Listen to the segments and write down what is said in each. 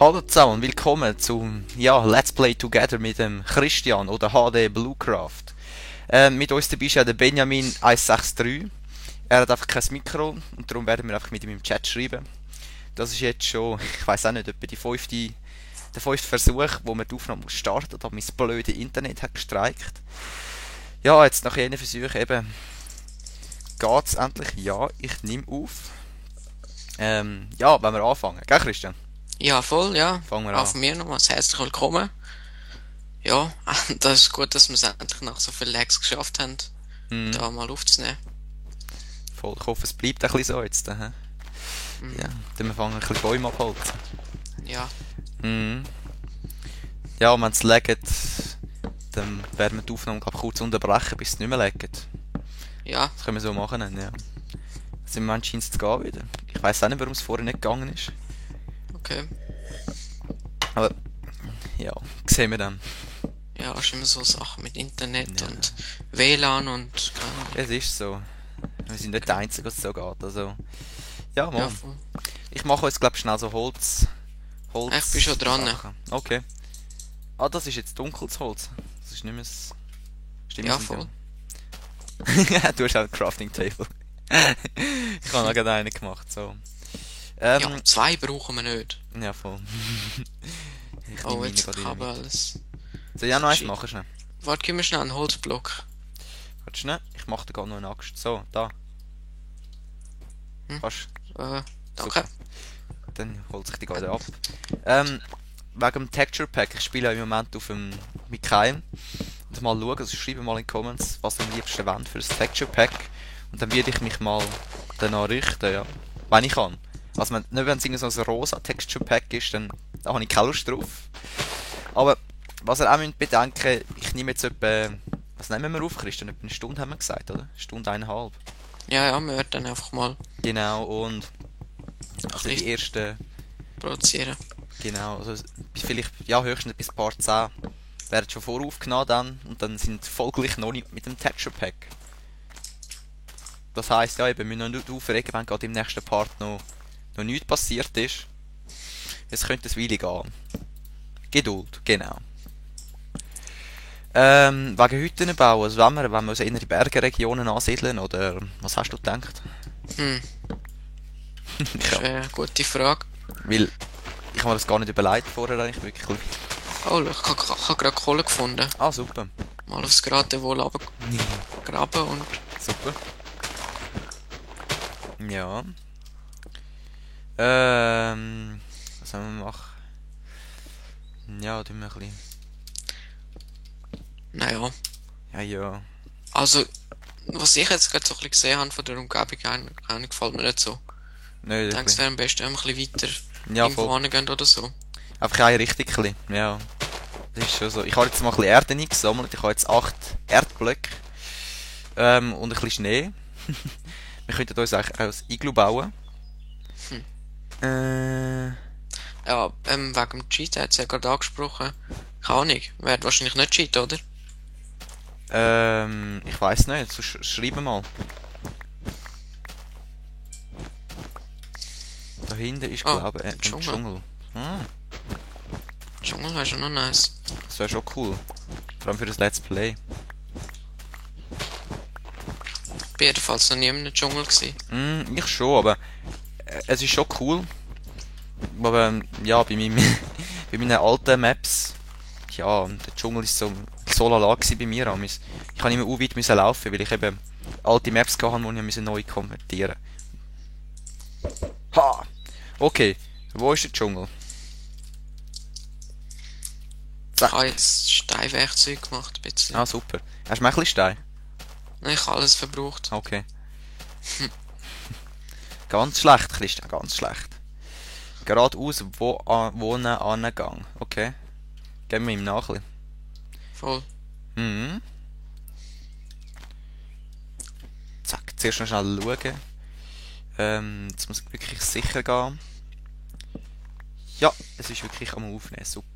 Hallo zusammen, willkommen zum Let's Play Together mit dem Christian oder HD Bluecraft. Mit uns dabei ist ja der Benjamin 163. Er hat einfach kein Mikro und darum werden wir einfach mit ihm im Chat schreiben. Das ist jetzt schon, ich weiß auch nicht, etwa der fünfte Versuch, wo wir die Aufnahme gestartet haben. Mein blödes Internet hat gestreikt. Ja, jetzt nach jenen Versuchen eben geht's endlich. Ja, ich nehme auf. Wenn wir anfangen. Gell, Christian? Ja, voll, ja. Fangen wir Auch an. von mir nochmals herzlich willkommen. Ja, das ist gut, dass wir es endlich nach so vielen Lags geschafft haben, Mhm. da mal aufzunehmen. Voll, ich hoffe, es bleibt ein bisschen so jetzt. Ja, dann fangen wir ein bisschen Bäume abholzen. Ja, Mhm. Ja, wenn es laggt, dann werden wir die Aufnahme glaub, kurz unterbrechen, bis es nicht mehr laggt. ja, Das können wir so machen, ja. Also im Moment scheint es zu gehen wieder. Ich weiss auch nicht, warum es vorher nicht gegangen ist. okay. Aber, ja, sehen wir dann. Ja, ist immer so Sachen mit Internet Ja. und WLAN und Es ist so. Wir sind nicht die Einzigen, was es so geht. Also, ja, ja, mal. voll. Ich mache jetzt, glaube ich, schnell so Holz. Ich bin schon dran. Sachen. Okay. Ah, das ist jetzt dunkles Holz. Das ist nicht mehr das... Stimmt, Ja, das sind voll. ja... Du hast auch ein Crafting Table. Ich habe noch gerade einen gemacht, so. Ja, 2 brauchen wir nicht. Ja, voll. Ich Oh, nehme meine jetzt gerade habe wieder mit. alles. Soll ich auch noch eins Shit. machen, schnell? Warte, gib mir schnell einen Holzblock. Warte schnell, ich mache dir gerade noch eine Axt. So, da. Hm? Kannst Danke. Super. Dann holt sich die gerade ab. Wegen dem Texture Pack, ich spiele ja im Moment auf dem Mikael. Und mal schauen, also schreibe mal in die Comments, was ihr am liebsten wollt für das Texture Pack. Und dann werde ich mich mal danach richten, ja. Wenn ich kann. Also nicht wenn es irgendwie so ein rosa Texture Pack ist, dann da habe ich keine Lust drauf. Aber was ihr auch müsst bedenken, ich nehme jetzt etwa, was nehmen wir auf, Christian? Etwa eine Stunde haben wir gesagt, oder? Eine Stunde, 1,5. Ja, wir werden dann einfach mal Genau, und ein also bisschen die ersten, produzieren. genau, also vielleicht, ja, höchstens bis Part 10 werden schon voraufgenommen dann, und dann sind folglich noch nicht mit dem Texture Pack. Das heisst, ja, eben, wir müssen nicht aufregen, wenn gerade im nächsten Part noch nichts passiert ist. Es könnte ein Weile gehen. Geduld, genau. Wegen Hütten bauen, also wenn wir uns eher in die Bergregionen ansiedeln, oder was hast du gedacht? Hm, das ist Ja, eine gute Frage. weil ich habe mir das gar nicht überlegt vorher eigentlich wirklich. Oh, ich habe gerade Kohle gefunden. Ah, super. Mal aufs Geratewohl runtergraben und Super. Ja. Was sollen wir machen? Ja, tun wir ein bisschen. naja. Ja. Also, was ich jetzt gerade so ein bisschen gesehen habe von der Umgebung, eigentlich gefällt mir nicht so. Nö, Ich denke, es wäre am besten, wenn wir ein bisschen weiter ja, irgendwo voll. hingehen oder so. Einfach eine Richtung ein bisschen. Ja. Das ist schon so. Ich habe jetzt mal ein bisschen Erde eingesammelt. Ich habe jetzt 8 Erdblöcke. Und ein bisschen Schnee. Wir könnten uns eigentlich auch ein Iglu bauen. Ja, wegen dem Cheat hat es ja gerade angesprochen. Keine Ahnung, wird wahrscheinlich nicht Cheat, oder? Ich weiß nicht. So schreiben mal. Da hinten ist, Ah, glaube ich, ein Dschungel. Dschungel. Dschungel wäre schon noch nice. Das wäre schon cool. Vor allem für das Let's Play. Ich bin jedenfalls noch nie in einem Dschungel gewesen. Ich schon, aber es ist schon cool. Aber ja, bei meinen alten Maps, ja, der Dschungel ist so lala bei mir. Ich kann immer weit müssen laufen, weil ich eben alte Maps hatte, die ich müssen neu konvertieren. Ha! Okay, wo ist der Dschungel? Ich habe jetzt Steinwerkzeug gemacht, ein bisschen. Ah, super. Hast du mir ein bisschen Stein? Ich habe alles verbraucht. Okay. Ganz schlecht, Christian, ganz schlecht. Geradeaus, wohnen, angegangen. Okay. Gehen wir ihm nach. Ein Voll. bisschen. Mhm. Zack, zuerst noch schnell schauen. Jetzt muss ich wirklich sicher gehen. Ja, es ist wirklich am Aufnehmen, super.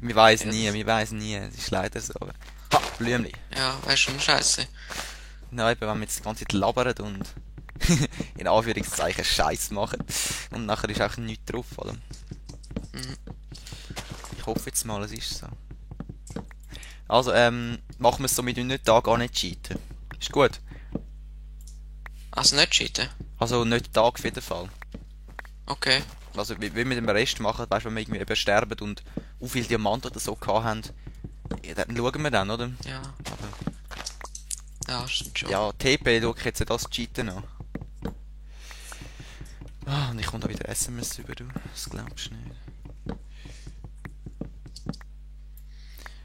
Wir weiss nie, es ist leider so. Ha, Blümli. Ja, wäre schon scheiße. Nein, eben, wenn wir jetzt die ganze Zeit labern und in Anführungszeichen Scheiß machen, und nachher ist auch nichts drauf, oder? Mhm. Ich hoffe jetzt mal, es ist so. Also, machen wir es so mit nicht da gar nicht cheaten. Ist gut. Also nicht cheaten. Also nicht Tag auf jeden Fall. Okay. Also wie wir den Rest machen, weißt du, wenn wir irgendwie eben sterben und so viele Diamanten oder so gehabt haben, ja, dann schauen wir dann, oder? Ja. Aber, Ja, stimmt schon. ja, TP schaue ich jetzt nicht als Cheaten an. Ah, und ich komme da wieder SMS über, du. Das glaubst du nicht.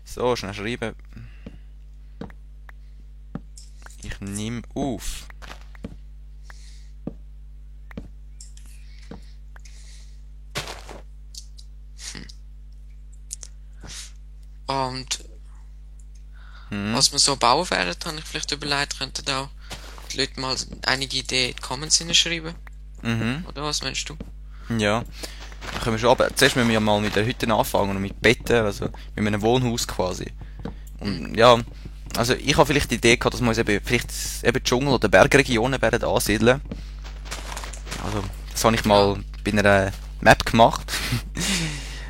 So, schnell schreiben. Ich nehme auf. Und Hm. was wir so bauen werden, habe ich vielleicht überlegt, könnten auch die Leute mal einige Ideen in die Comments hineinschreiben. Mhm. Oder was meinst du? Ja. Dann können wir schon, aber zuerst müssen wir ja mal mit der Hütte anfangen und mit Betten, also mit einem Wohnhaus quasi. Und ja, also ich habe vielleicht die Idee gehabt, dass wir uns eben vielleicht eben Dschungel- oder Bergregionen werden ansiedeln. Also, das habe ich mal bei einer Map gemacht.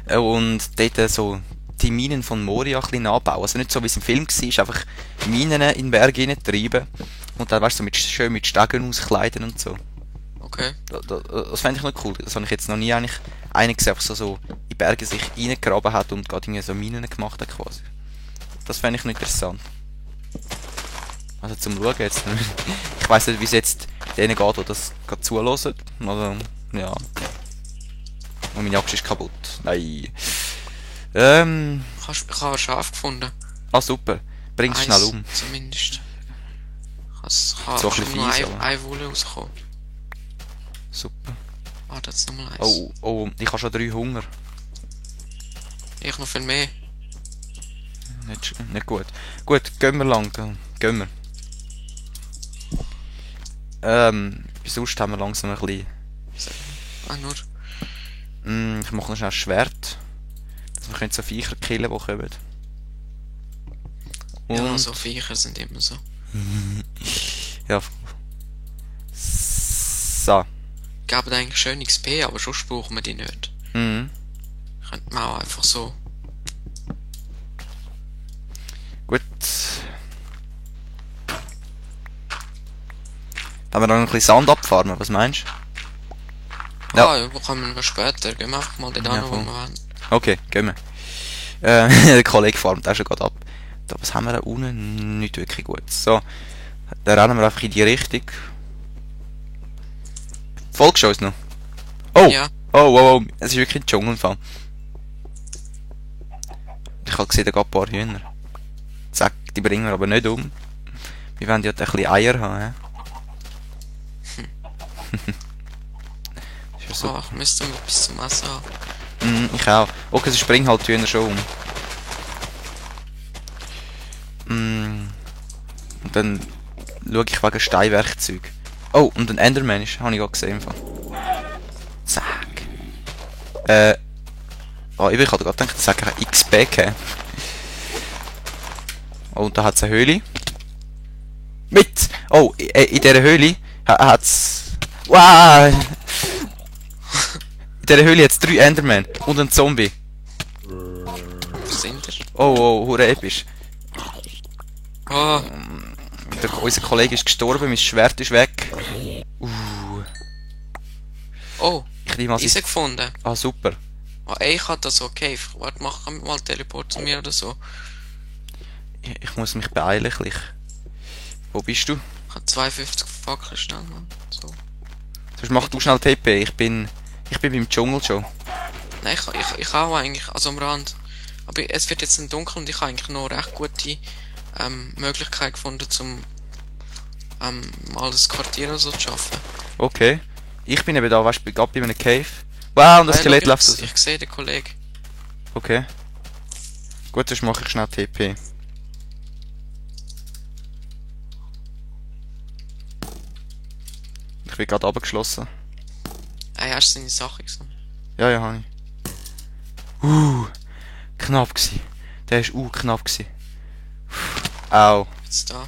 Und dort so die Minen von Moria ein bisschen nachbauen. Also nicht so wie es im Film war, einfach Minen in den Berg hineintreiben und dann, weißt du, so schön mit Stegen auskleiden und so. Okay. Das fände ich noch cool. Das habe ich jetzt noch nie eigentlich einen gesehen, der so in die Berge sich reingegraben hat und gerade irgendwie so Minen gemacht hat quasi. Das fände ich noch interessant. Also zum Schauen jetzt. Ich weiss nicht, wie es jetzt denen geht, die das gerade zuhören. Also, ja. Und meine Axt ist kaputt. Nein. Ich habe ein Schaf gefunden. Ah, super. Bring's schnell um. Zumindest. Es kann So ein bisschen nur fies, aber. eine Wolle rauskommen. Super. Ah, das ist nochmal eins. Oh, oh, ich habe schon 3 Hunger. Ich noch viel mehr. Nicht gut. Gut, gehen wir lang. Gehen wir. Sonst haben wir langsam ein bisschen... Ah, nur. Ich mache noch schnell ein Schwert. Dass wir können so Viecher killen, die kommen. Und... Ja, so Viecher sind immer so. ja. So. Geben eigentlich schön XP, aber sonst brauchen wir die nicht. Mhm. Könnte man auch einfach so. Gut. Haben wir noch ein bisschen Sand abfarmen, was meinst du? Ja. Ja, bekommen wir später. Gehen wir einfach mal dort Ja, an, wo voll. wir wollen. Okay, gehen wir. Der Kollege farmt auch schon gerade ab. Da, was haben wir da unten? Nicht wirklich gut. So, dann rennen wir einfach in die Richtung. Folgst du uns noch? Oh! Ja. Oh, es ist wirklich ein Dschungelfall. Ich habe gesehen, da geht ein paar Hühner. Zack, die bringen wir aber nicht um. Wir wollen ja ein bisschen Eier haben, hä? Ist ja super. Ach, müssten wir bis zum Essen haben. Ich auch. Okay, sie springen halt die Hühner schon um. Und dann schaue ich wegen Steinwerkzeug. Oh, und ein Enderman ist, habe ich gerade gesehen. Im Fall. Zack. Oh, ich hatte gerade gedacht, ich sage XP gegeben. Oh, und da hat es eine Höhle. Mit! Oh, in dieser Höhle hat es... Wow! In dieser Höhle hat es 3 Endermen und einen Zombie. Was sind wir? Oh, hure episch. Oh, Unser Kollege ist gestorben, mein Schwert ist weg. oh, Ich nehme an, ist er gefunden? Ah, super. Oh, ey, ich hatte so Cave. Warte, mach mal Teleport zu mir oder so. Ich muss mich beeilen, ein bisschen. Wo bist du? Ich habe 52 Fackeln schnell, Mann. So. Sonst mach du schnell TP, ich bin beim Dschungel schon. Nein, ich auch eigentlich, also am Rand. Aber es wird jetzt dunkel und ich habe eigentlich noch recht gute Möglichkeit gefunden, zum mal das Quartier so zu schaffen. Okay. Ich bin eben da, weißt du, gerade bei einem Cave. Wow, und das Skelett läuft so. Ich sehe den Kollegen. Okay. Gut, sonst mache ich schnell TP. Ich bin gerade abgeschlossen. Er hast seine Sache gesehen. Ja, habe ich. Knapp gsi. Der ist knapp gsi. Au. Jetzt da.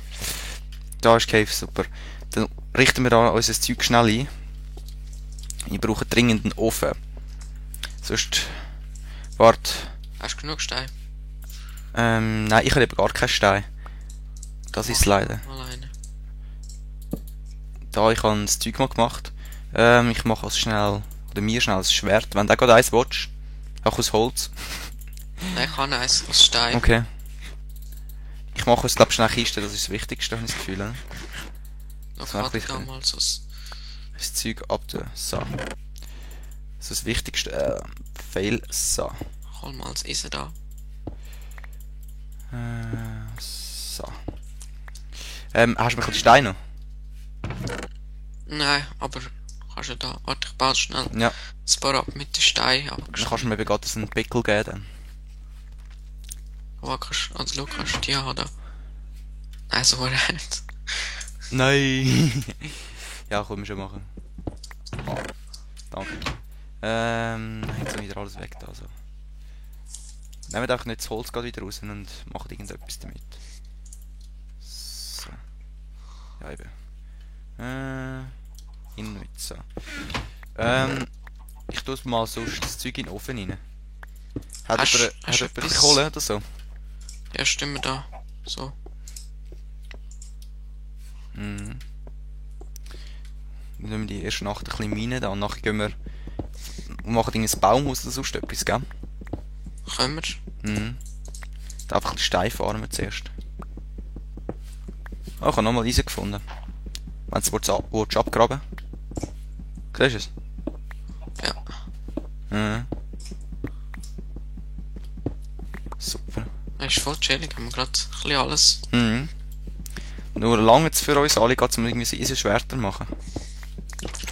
Da ist Cave, super. Dann richten wir da unser Zeug schnell ein. Ich brauche dringend einen Ofen. Sonst... Warte. Hast du genug Steine? Nein, ich habe eben gar keinen Stein. Das ist leider. Alleine. Da, ich habe das Zeug mal gemacht. Ich mache uns schnell... Oder mir schnell ein Schwert. Wenn du gerade eins willst. Auch aus Holz. Nein, ich kann eins aus Stein. Okay. Ich mache uns, glaube ich, schnell Kisten. Das ist das Wichtigste, habe ich das Gefühl. Ne? Noch mach hatte ich damals aus. Das Zeug abtun. So. Das ist das Wichtigste. Fail. So. Hol mal das Eisen da. So. Hast du ein bisschen Steine noch? Nein, aber kannst du da. Warte, ich baue schnell Ja. das paar ab mit den Steinen. Aber Dann kannst du mir eben gerade so einen Pickel geben. Dann. also schau, kannst du die haben da. Nein, so nicht. Nein! Ja, können wir schon machen. Oh, danke. Jetzt habe ich wieder alles weg da. So. Nehmt einfach nicht das Holz gerade wieder raus und macht irgendetwas damit. So. Ja, eben. Hin mit so. Ich tue mal sonst das Zeug in den Ofen rein. Hat jemand etwas? Kohle oder so? Ja, stimmt da. So. Mhm. Dann nehmen wir die erste Nacht ein bisschen Mine da und nachher gehen wir und machen ein Baumhaus oder sonst etwas, gell? Können wir? Mhm. Da einfach ein bisschen Stein farmen zuerst. Oh, ich habe nochmal Eisen gefunden. Wenn du es abgraben willst. Siehst du es? Ja. Mhm. Super. Das ist voll chillig, haben wir gerade ein bisschen alles. Mhm. Nur lange jetzt für uns alle geht, um irgendwie Eisenschwerter machen.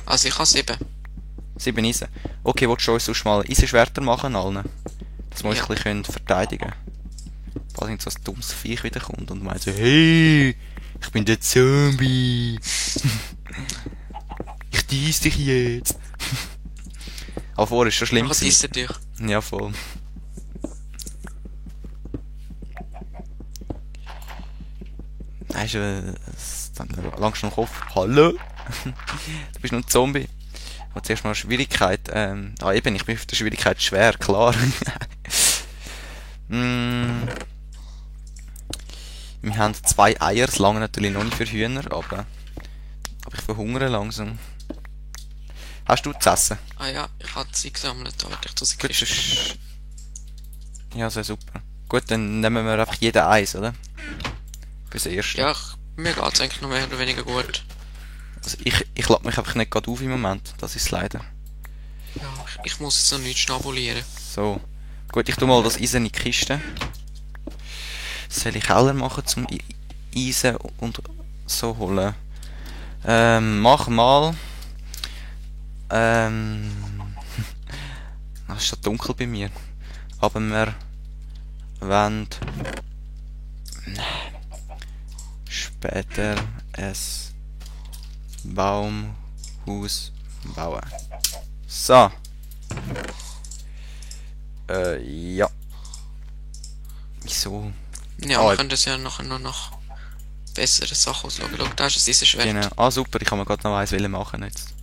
Also ich habe 7. 7 Eisen. Okay, willst du uns sonst mal Eisenschwerter machen allen? Dass wir uns Ja. ein bisschen verteidigen können. Falls nicht so ein dummes Viech wiederkommt und meint so, hey, ich bin der Zombie. Ich diess dich jetzt. Aber vorher ist schon schlimm Was gewesen. ist er dich? Ja, voll. Nein, ist dann langsam im Kopf. Hallo? Du bist nur ein Zombie. Und zuerst mal Schwierigkeit. Eben, ich bin auf der Schwierigkeit schwer, klar. Wir haben 2 Eier, das lange natürlich noch nicht für Hühner, aber ich verhungere langsam. Hast du zu essen? Ah ja, ich habe sie gesammelt, warte, ich tue sie Gut, Kiste. ja, sehr super. Gut, dann nehmen wir einfach jeden eins, oder? Fürs Erste. Ja, mir geht's eigentlich noch mehr oder weniger gut. Also ich lade mich einfach nicht gerade auf im Moment, das ist leider. Ja, ich muss jetzt noch nichts schnabulieren. So. Gut, ich tu mal das Eisen in die Kiste. Soll ich Keller machen zum Eisen und so holen? Mach mal. Es ist schon dunkel bei mir. Aber wir wollen später ein Baumhaus bauen. So. Ja. Wieso? Ja, Ah, wir können das ja nachher noch nach besseren Sachen ausschauen. Schau, da ist es dieses Schwert. Genau. Ah, super, ich kann mir gerade noch eins machen jetzt.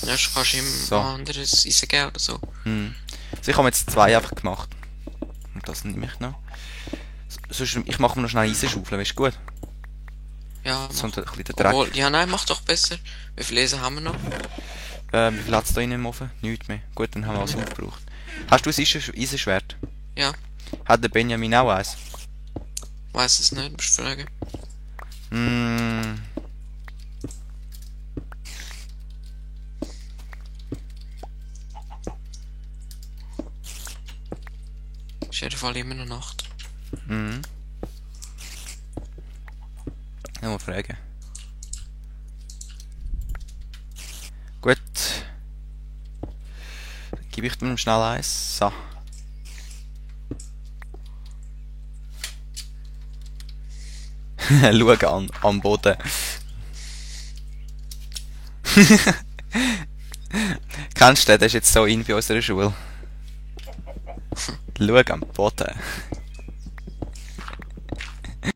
Ja, du kannst ihm So. anderes Eisen geben oder so. Also ich habe jetzt 2 einfach gemacht. Und das nehme ich noch. Sonst, ich mache mir noch schnell Eisenschaufeln, weißt du gut? Ja, So ein mach. bisschen der Dreck. Obwohl, ja, nein, mach doch besser. Wie viel Eisen haben wir noch? Wie viel hat es da drin im Ofen? Nichts mehr. Gut, dann haben wir alles aufgebraucht. Hast du ein Eisenschwert? Ja, Hat der Benjamin auch eins? weiß es nicht, musst du fragen. Ist auf jeden Fall immer noch Nacht. Ja, mal fragen. Gut. Dann gebe ich dem schnell eins. So. Schau an, am Boden. Kennst du den? Der ist jetzt so in bei unserer Schule. Schau am Boden.